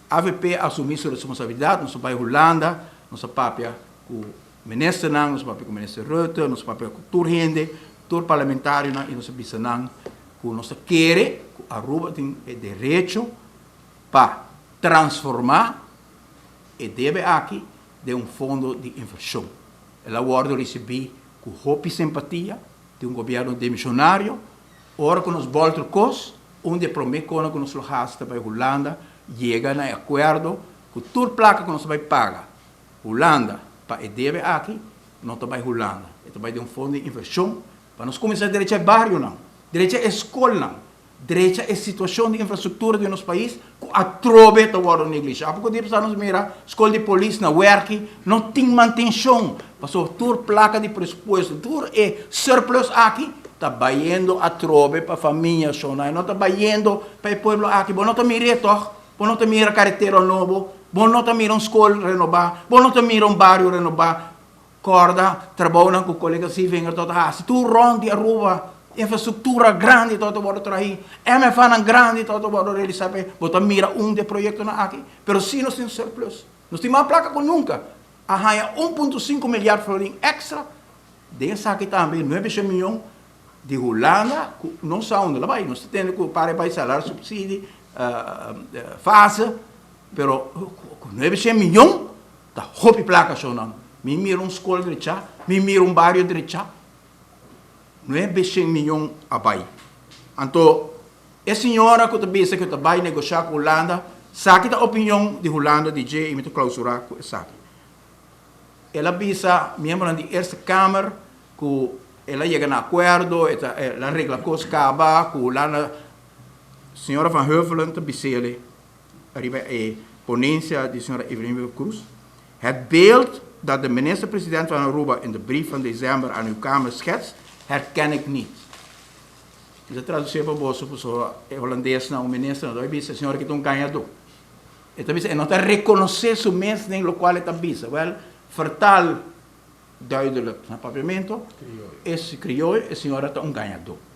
Avp a asumi su responsabilidad, nos a bay Hulanda, nos a papia cu ministernan, nos a papia cu minister Rutte, nos a papia cu tur hende, tur parlamentarionan y nos a bisa nan cu nos ta kere cu Aruba tin e derecho pa transforma e debe aki den un fondo di inversion. El a wordo ricibi cu hopi simpatia di un gobierno demisionario. Ora cu nos bolter cos, un di e prome conan cu nos lo haci ta bay Hulanda yega na e acuerdo cu tur placa cu nos ta bay paga Hulanda pa e debe aki no ta bay Hulanda, e ta bay den un fondo di inversion pa nos cuminsa drecha e barionan, drecha e scolnan, drecha e situacion di infrastructura di nos pais cu atrobe ta wordo neglisha. Apoco di pasa nos mira scol di polis na werki no tin mantencion pasobra tur placa di presupuesto, tur e surplus aki ta bayendo atrobe pa famia shona, e no ta bayendo pa e pueblo aki. Bo no ta mir'e toch? Bo no ta mira caretera nobo, bo no ta mira un scol renoba, bo no ta mira un bario renoba. Corda trabounan cu colega Sievinger tabata haci tur rond di Aruba, infrastructura grandi tabata wordo trahi, MFAnan grandi tabata wordo realisa p'e, bo ta mira un di e proyectonan aki, pero si nos tin surplus, nos tin mas placa cu nunca, a haya 1.5 milyard florin extra, den esaki tambe 900 miyon di Hulanda cu no sa unda la bay, nos ta tende cu para e bay salario subsidi, fase, pero cu 900 miyon Ta hopi placa shownan. Mi mira un scol drecha, mi mira un bario drecha. 900 miyon a bay. Anto e señora cu ta bisa cu ta bay negosha cu Hulanda, saki ta opinion di Hulanda di dje y mi ta clausura cu esaki. El a bisa miembronan di Eerste Kamer cu el a yega na acuerdo, e ta el a regla cos caba cu Hulanda. Señora Van Heuvelen ta bisele. Riba e ponencia di señora Evelyn Wever-Croes. Het beeld dat de minister-president van Aruba in de brief van december aan uw Kamer schetst, herken ik niet. Mi ta traduci pa boso pasobra e Holandes na un minister no ta bisa, e señor aki ta un gañadó. E ta bisa, e no ta reconoce su mes den locual e ta bisa. Wel, vertaal duidelijk na Papiamento, e crioyo, e señora ta un gañadó.